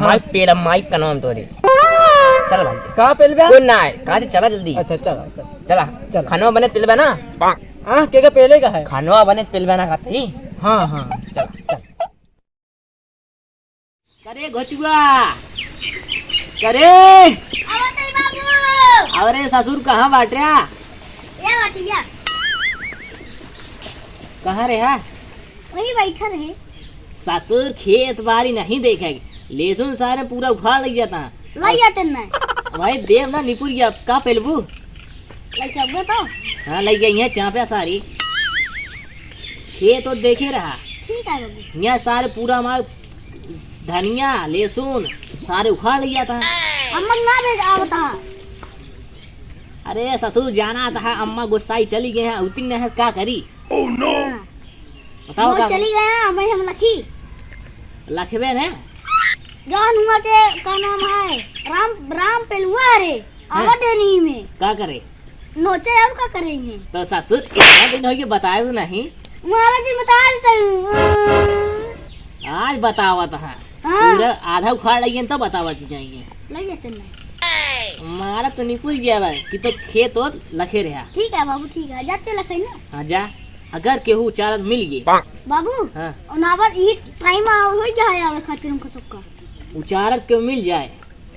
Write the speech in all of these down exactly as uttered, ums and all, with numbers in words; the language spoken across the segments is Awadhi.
माई पेला, माई का नाम तोरे। चल भाई। कहाँ पेलबे? कोई ना है, कहाँ से चला जल्दी। अच्छा, चला, चला। चला। चला। खानवा बने पेलबे ना? हाँ, के का पेले का है? खानवा बने पेलबे ना खाते ही। हाँ, हाँ। चला, चल। करे घोचुआ, करे। आवत है बाबू। अरे ससुर कहाँ बाट्या? या बाटिया। कहाँ रे हा? वही बैठा रहे। ससुर खेत बारी नहीं देखे, लेसुन सारे पूरा उखाड़ लग जाता। लग जाते ना। भाई देव ना निपुर गया, का पेलबू? लग जाबे तो। हाँ, लग गया, यहाँ चापे सारी। खेत तो देखे रहा। ठीक है बाबू। यहाँ सारे पूरा हमार धनिया, लेसुन सारे उखाड़ लग जाता। अम्मा ना भेज आवता। अरे ससुर जाना था, अम्मा गुस्साई चली गए हैं, उतनी नहीं का करी। Oh no! हाँ। बताओ वो का चली गया, मैं हम लखी। लखबे ने? जौन हुआ के का नाम है? राम, राम पेलुआ रे, हाँ। आवा देनी में। का करे? नोचे और का करेंगे? तो ससुर इतना दिन हो गया बताए तो नहीं। महाराज जी बता देते हैं। आज बतावत है। हाँ। पूरा आधा उखाड़ लइए तो बतावत ही जाइए। लग जाते नहीं। मारा तो निपुर गया बा कि तो खेत और लखे रहा। ठीक है बाबू, ठीक है, जाते लखे ना। हाँ जा, अगर केहू उचारत मिल गए। बाबू, हाँ। उनावर ई टाइम आ हो गया है आवे खातिर हमको सबका। उचारत केहू मिल जाए,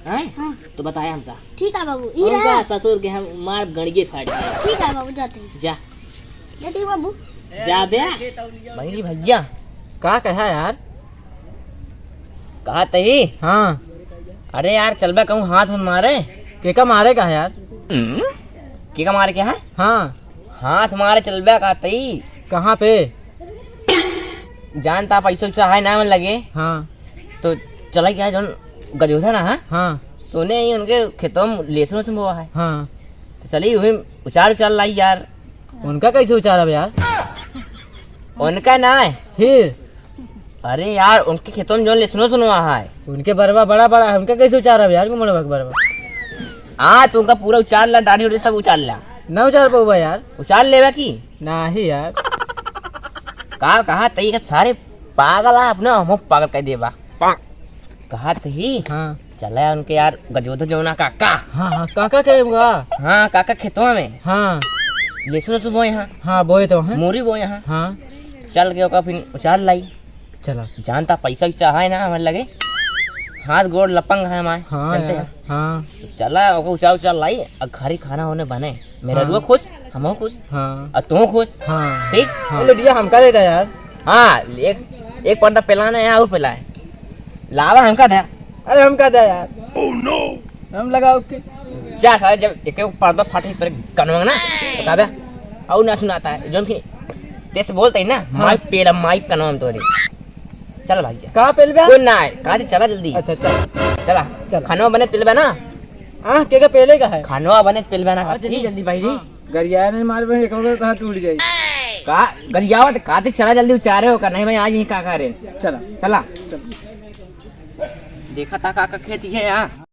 हैं? हाँ। तो बताया हमका। ठीक है बाबू, ई हमका रहा। ससुर के हम मार गणिये फाड़ दिए। ठीक है बाबू, जाते हैं। जा। जाते हैं बाबू। जा बे। भाई भैया, का कहा यार? कहा तही? हाँ। अरे यार, चलबे कहूँ हाथ हुन मारे। केका मारे का है यार? केका मारे के है? हाँ। हाथ मारे चलबे कहा तही। कहाँ पे? जानता पैसा वैसा है ना मन लगे। हाँ। तो चला गया जौन गजोधा ना है? हाँ। सुने ही उनके खेतों में लेसुन वेसुन बोआ है। हाँ। तो चली वही उचार उचार लाई यार। उनका कैसे उचारब यार? उनका ना है। फिर? अरे यार, उनके खेतों में जौन लेसुन वेसुन बोआ है। उनके बरवा बड़ा बड़ा है, उनका कैसे उचारब यार? उनके मुड़वा के बरवा। हाँ, तो उनका पूरा उचार ला, डाढ़ी उड़ी सब उचार ला। ना उचार पाऊबा यार। उचार लेबा की? नाही यार। का कहा तही के सारे पागल आ, अपने हमहू पागल कर देबा। कहा तही? हाँ। चला उनके यार गजोधर जौना काका। हाँ, हाँ, काका के हुआ? हाँ, काका खेतवा में। हाँ। लेसुन वेसुन बोए हाँ। हाँ, बोए तो हैं। मूरी बोए हाँ। हाँ। चल के ओका फिर उचार लाई। चला। जानता पैसा वैसा है ना हमारे लगे। हाथ गोड़ लपंग है हमारे। हाँ जानते यार, हैं? हाँ। चला ओका उचार उचार लाई, अब घरी खाना होने बने। मेरा हाँ। रुआ खुश, हमहू खुश। हाँ। और तू खुश। हाँ। ठीक? हाँ। ए, लिडिया हमका दे दे यार। हाँ, एक, एक पर्दा पेलाना है और पेला है। लावा हमका दे। अरे हमका दे यार। Oh no! हम लगाओ के। जा सारे, जब एक एक पर्दा फाटे तोरे कनवा ना, तो कहबे, "और ना सुनाता है।" जौन की तेज से बोलते ही ना, हाँ। माई पेला, माई कनवा में तोरे। चल भाई जा। कहाँ पेलबे? कोई ना है, कहाँ से चला जल्दी। अच्छा, चल। चला। चल। खानवा बने पेलबे ना? हाँ, के के पेले का है? खानवा बने पेलबे ना, हाँ, खाती। जल्दी, जल्दी भाई रे। हाँ। गरिया नहीं मारबे, एक वक्त हाथ टूट जाई। का गरियावत, कहाँ से चला जल्दी उचारे हो का? नहीं भाई, आज ही का करे। चला। चला। चल। देखा था काका खेती है यहाँ।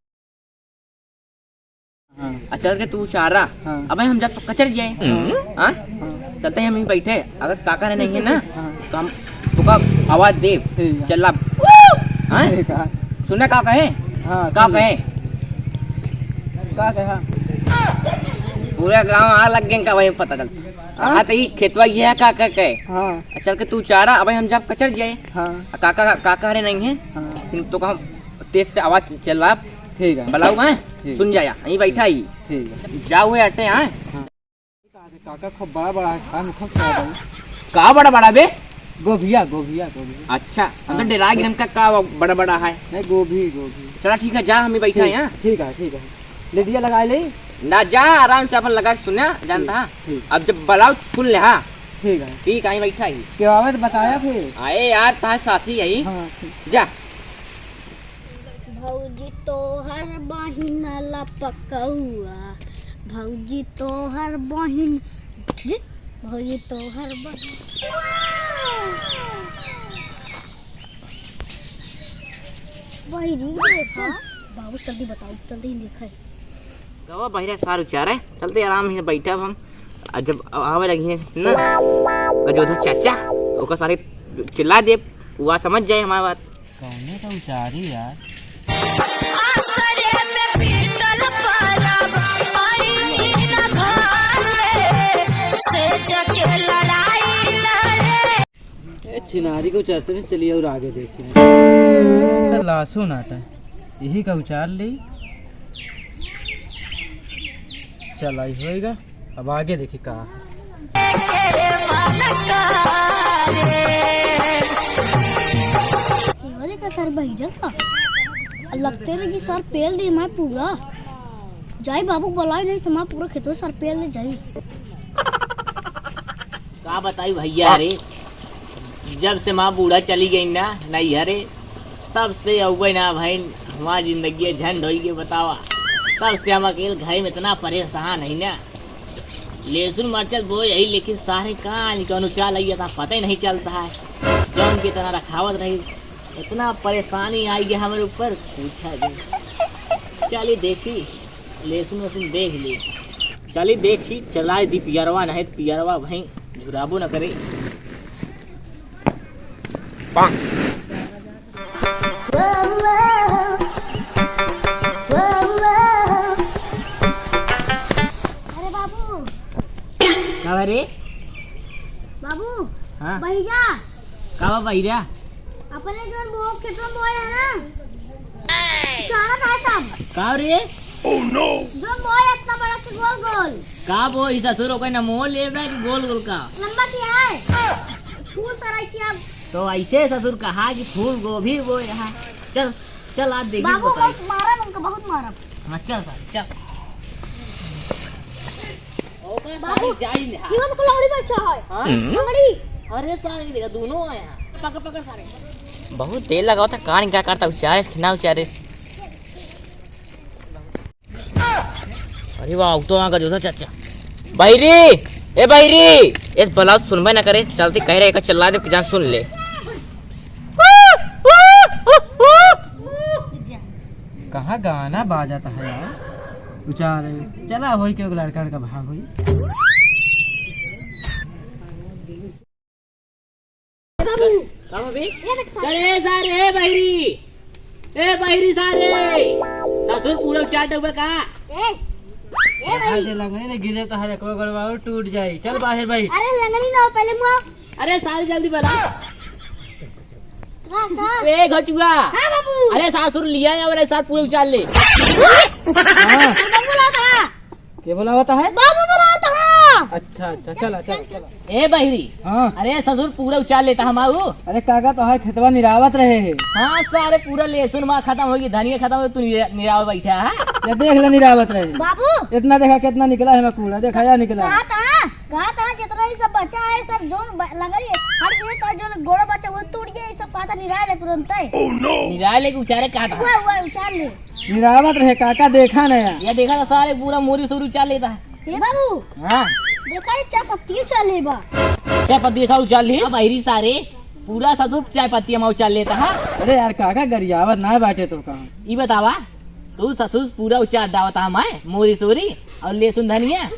हाँ। आ चल के तू उचारा। हाँ। अबे हम जब तो कचर जाए। हाँ। हाँ? हाँ। चलते ही हम ही बैठे। अगर काका रे नहीं है ना, हाँ। तो हम तुका आवाज दे। ठीक है। चल अब। हाँ? ठीक है। सुना का कहे? हाँ, का सुन। कहे? का कहा? पूरा गांव आ लग गए का वही पता चलता। हाँ? हाँ, तो ई खेतवा ये है का, का, का है? हाँ। आ चल के तू उचारा, अबे हम जब कचर जाए। हाँ। आ काका, काका रे नहीं है। हाँ। फिर तो हम तेज से आवाज चला। ठीक है। बुलाऊ मैं? ठीक। सुन जाया, यहीं बैठा ही। ठीक है। जाओ हुए अटे, हाँ? हाँ। काका खूब बड़ा बड़ा है, खाए में खूब स्वाद है। का बड़ा बड़ा बे? गोभिया, गोभिया, गोभिया। अच्छा, हम तो हाँ। डेरा गिरन का, का बड़ा बड़ा है। नहीं, गोभी, गोभी। चला ठीक है, जा, हम ही बैठा ठीक, हैं, हाँ? ठीक है, ठीक है। लेडिया लगा ले। ना जा, आराम से अपन लगा सुना, जानता ठीक, है? ठीक। अब जब बुलाओ सुन ले, हाँ? ठीक है। ठीक है, यहीं बैठा ही। के आवे तो बताया फिर। आए यार, तार साथी यही। हाँ, ठीक। जा। भौजी तोहर बहिन लपकौआ, भौजी तोहर बहिन, भौजी तोहर बहिन। बहिरी देखा। बाबू जल्दी बताओ, जल्दी देखा। गवा बहिरा सार उचारे, चलते आराम से बैठब हम। आ जब आवे लगी है ना गजोधर चाचा, ओकर सारे चिल्ला देब, वो समझ जाए हमारी बात। कौने का उचारी यार? आसरे में बीतल परब, आईनी न घरे, सेज के लड़ाई लड़े। ए, छिनारी को चलते नहीं, चलिए और आगे देखें। लासो नाटा, यही का उचार ले। चल, आई होएगा, अब आगे देखी का। ये वाले का सर बहिरा का? लगते रहे कि सर पेल दे मैं पूरा। जाई बाबू बुलाई नहीं तो मैं पूरा खेतवा सर पेल दे जाई। का बताई भैया रे, जब से माँ बूढ़ा चली गई ना नैहरे, तब से अउबे ना भइन, हमार जिंदगी झंड होई के बतावा। तब से हम अकेल घर में इतना परेशान है ना, लहसुन मरचा बोए यही, लेकिन सारे कान के अनुचार लगी था, पता ही नहीं चलता है। जौन के इतना रखावत रही, इतना परेशानी आई गया हमारे ऊपर, पूछा जाए। चलिए देखी, लहसुन वहसुन देख ली। चली देखी, चलाए दी पियरवा, नहीं त पियरवा भई झुराबो न करे। अरे बाबू। का बा रे? बाबू, हाँ? बहिरा। का बा बहिरा? अपने जौन बो-, खेतवा में बोए है ना? चारा था सब। का रे? जौन बोए इतना बड़ा के गोल गोल। का बो, ई ससुर ओकर ना मोह लेब ना कि गोल गोल का? लंबा किया है। फूल सराई से अब। तो ऐसे ससुर कहा कि फूल गोभी बोए है। चल, चल आज देखी बाबू, बताई। बहुत मारब उनका, बहुत मारब। हाँ, चल सारे, चल। ओकर बाबू, सारी जाई ले, हाँ। ये तो लंगड़ी बच्चा है। हाँ? लंगड़ी। अरे सारे, देखा, दोनों आए हैं। पकड़, पकड़ सारे। बहुत देर लगा होता, कान क्या करता, उचारे कि ना उचारे। अरे वाह, तो आ गजोधा चाचा। बहिरी, ए बहिरी, इस बलाउत सुनबे ना करे, चलती कह रहे, एक चिल्ला दे, जान सुन ले। कहाँ गाना बाजत है यार? उचारे, चला होई के लड़का का भाग होई। बाबू। का बा बे? ये देख सारे। अरे सारे, ए बहिरी, ए बहिरी सारे, ससुर पूरा उचार डूबे का? ए, ए भाई। जे लंगड़ी ने गिरे तो हर एको गड़वा और टूट जाई। चल बाहर भाई। अरे लंगड़ी ना हो, पहले मुआ। अरे सारे जल्दी बना। का, का? ए घचुआ। हाँ बाबू। अरे सासुर लिया या वाला साथ पूरा उचार ले। हाँ। बाबू ला था। के बुलावता है? बाबू बुलावता है। अच्छा, अच्छा, चला, चला, चला। ए बहिरी। हाँ। अरे ससुर पूरा उचार लेता हम आऊ। अरे काका तोहार खेतवा निरावत रहे है। हाँ सारे पूरा लहसुन मा खतम होगी, धनिया खतम होगी, तू निरा-, निरावे बैठा है। ये देख ले निरावत रहे। बाबू। इतना देखा कितना निकला है मैं कूड़ा, देखा या निकला। कहा था, कहा था जितना ही सब बचा है सब जोन ब-, लंगड़ी है, हर ये का जोन गोड़ा बचा वो टूट गया, ये सब कहा था निराय ले तुरंत है। निराय लेके उचारे कहा था। हुआ, हुआ, उचार ले। निरावत रहे काका, देखा ना यार। या देखा तो सारे पूरा मोरी सोरी उचार लेता है। ए बाबू। हाँ। देखा ये चाय पत्ती उचार ले बा। चाय पत्ती सारे उचार ले। अब बहिरी सारे पूरा ससुर चाय पत्ती हम उचार लेता है। अरे यार काका गरियावत ना बाटे तो कहाँ। ई बतावा, तू ससुर पूरा उचार डावता हम मोरी सोरी और लहसुन धनिया।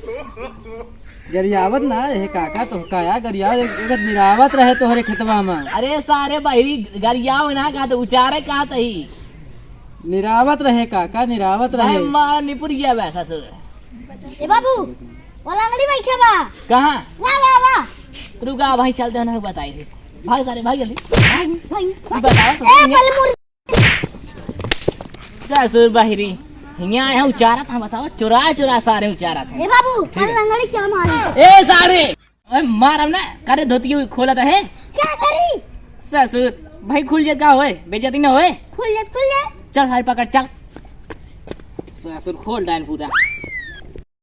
गरियावत ना है काका, तो का यार गरियावत, एक, एक निरावत रहे तोहरे खेतवा में। अरे सारे बहिरी गरियाव ना कहा तो उचारे कहा तही। निरावत रहे काका, निरावत रहे। भाई मार निपुर गया बे ससुर। ए बाबू, वो लंगड़ी बैठे बा। कहाँ? वाह, वाह, वाह। रुका भाई, चलते हैं ना, बताई दे। भाग सारे, भाग जल्दी। भाई, भाई, तू बताओ, ए, तुमने पहले मुर- ससुर बहिरी, हियाँ आए हैं उचारत, हम बताओ, चुरा चुरा सारे उचारत हैं। ए बाबू, ठीक है। कल लंगड़ी क्या मारे? ए सारे, अरे मार अब ना, करे धोती खोलत है। क्या करी? ससुर, भाई खुल जाए का होए, बेइज्जती ना होए। खुल जाए, खुल जाए। चल सारे पकड़, चल। ससुर खोल डाइन पूरा।